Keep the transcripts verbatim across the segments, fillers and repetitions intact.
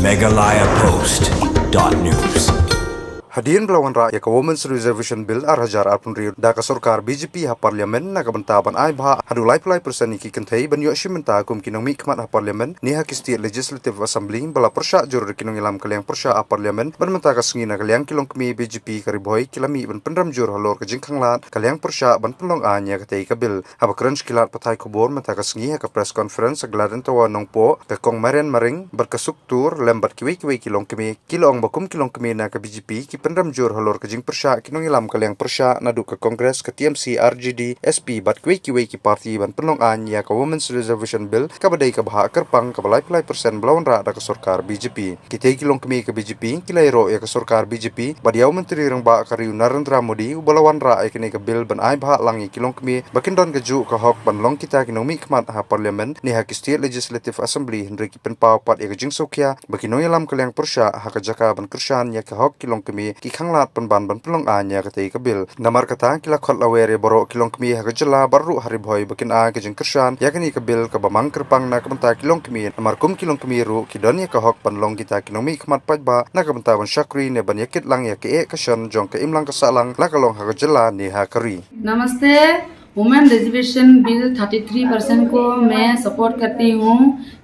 Meghalaya Post dot news. Hadien ba la wanrah ïa ka Women's Reservation Bill ar hajar arphew hynriew da ka sorkar B J P ha Parliament na ka bynta ban ai bhah haduh laiphew lai percent ïa ki kynthei ban ïoh shim bynta kum ki nongmihkhmat ha Parliament ne ha ki State Legislative Assembly ba la pyrshah jur da ki nongïalam ka liang pyrshah ha Parliament, bad mynta ka sngi na ka liang ki longkmie B J P ka Ri Bhoi ki la mih ban pynrem jur halor ka jingkhanglad ka liang pyrshah ban pynlong aiñ ïa katei ka bill. Haba kren sha ki lad pathai khubor mynta ka sngi ha ka press conference ha Gladstone Tower Nongpoh, ka Kong Marian Maring bad ka Suk Tur lem bad kiwei kiwei ki longkmie ki la ong ba kum ki longkmie na ka B J P ki pynrem jur halor ka jingpyrshah ki nongïalam ka liang pyrshah naduh ka Congress, ka T M C, R J D, S P bad kiwei kiwei ki party ban pynlong aiñ ïa ka Women's Reservation Bill kaba dei ka bhah kyrpang kaba laiphew lai percent ba la wanrah da ka sorkar B J P. Kitei ki longkmie ka B J P ki la ïaroh ïa ka sorkar B J P bad ïa u Myntri Rangbah ka ri u Narendra Modi uba la wanrah ïa kane ka bill ban ai bhah lang ïa ki longkmie ba kin don kajuh ka hok ban long kita ki nongmihkhmat ha Parliament ne ha ki State Legislative Assembly, hynrei ki pynpaw pat ïa ka jingsngewkhia ba ki nongïalam ka liang pyrshah ha ka jaka ban kyrshan ïa ka hok ki longkmie ki khanglad pynban ban pynlong aiñ ïa katei ka bill. Namar kata ki la khot lawyer ïa baroh ki longkmie ha ka jylla bad ruh ha Ri Bhoi ba kin ai ka jingkyrshan ïa kane ka bill kaba mang kyrpang na ka bynta ki longkmie, namar kum ki longkmie ruh ki don ïa ka hok ban long kita ki nongmihkhmat paidbah na ka bynta ban shakri ne ban ïakit lang ïa ka eh ka shon jong ka imlang ka sahlang la ka long ha ka jylla ne ha ka ri. नमस्ते। वुमेन रिजर्वेशन बिल थर्टी थ्री परसेंट को मैं सपोर्ट करती हूँ।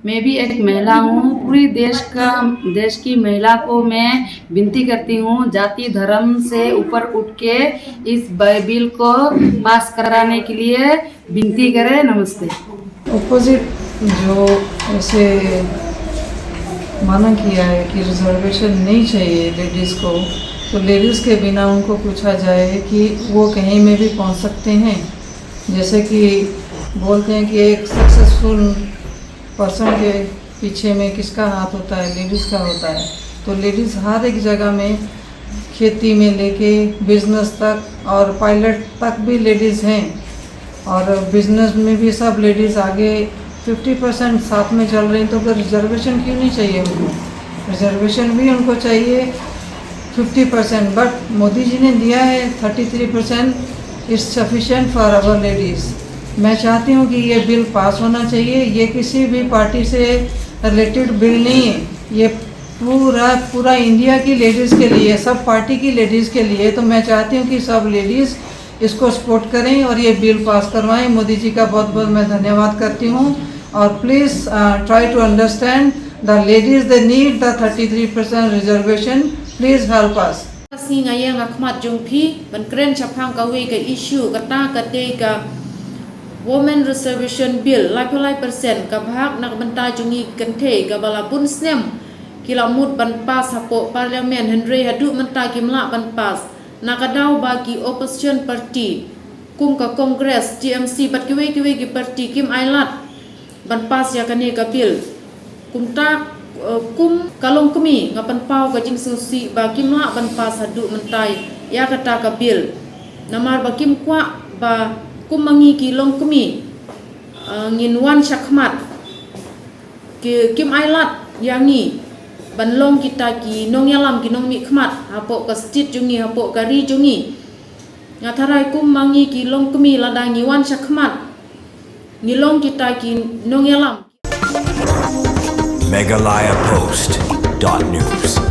मैं भी एक महिला हूँ। पूरी देश का, देश की महिला को मैं विनती करती हूँ, जाति धर्म से ऊपर उठ के इस ब-, बिल को पास कराने के लिए विनती करें। नमस्ते। अपोजिट जो ऐसे मना किया है कि रिजर्वेशन नहीं चाहिए लेडीज़ को, तो लेडीज़ के बिना उनको पूछा जाए कि वो कहीं में भी पहुंच सकते हैं। जैसे कि बोलते हैं कि एक सक्सेसफुल पर्सन के पीछे में किसका हाथ होता है? लेडीज़ का होता है। तो लेडीज़ हर एक जगह में, खेती में लेके बिजनेस तक, और पायलट तक भी लेडीज़ हैं, और बिजनेस में भी सब लेडीज़ आगे फिफ्टी परसेंट साथ में चल रही, तो फिर रिजर्वेशन क्यों नहीं चाहिए उनको? रिजर्वेशन भी उनको चाहिए फिफ्टी परसेंट, बट मोदी जी ने दिया है थर्टी थ्री परसेंट is sufficient for our ladies। मैं चाहती हूँ कि ये बिल पास होना चाहिए। ये किसी भी पार्टी से रिलेटेड बिल नहीं है, ये पूरा, पूरा इंडिया की लेडीज़ के लिए, सब पार्टी की लेडीज़ के लिए। तो मैं चाहती हूँ कि सब लेडीज़ इसको सपोर्ट करें और ये बिल पास करवाएं। मोदी जी का बहुत बहुत मैं धन्यवाद करती हूँ। और please try to understand the ladies, they need the thirty three percent reservation, please help us। Ka sngi nga ïeng ha khmat jong phi ban kren shaphang kawei ka issue, kata ka dei ka Women Reservation Bill, laiphew lai percent ka bhah na ka bynta jong ngi ki kynthei kaba la bun snem ki la mut ban pass hapoh Parliament, hynrei haduh mynta kim lah ban pass. Na ka daw ba ki opposition party kum ka Congress, T M C bad kiwei kiwei ki party kim ailad ban pass ïa kane ka bill. Kumta, eh, kum ka longkmie nga pynpaw ka jingsngewsih ba kim lah ban pass haduh mynta ïa kata ka bill. Namar ba kim kwah ba kum ma ngi ki longkmie, eh, ngin wan shakhmat. Ki, kim ailad ïa ngi ban long kita ki nongïalam, ki nongmihkhmat hapoh ka state jong ngi, hapoh ka ri jong ngi. Nga tharai kum ma ngi ki longkmie, lada ngi wan shakhmat, ngi long kita ki nongïalam. Meghalaya Post dot news.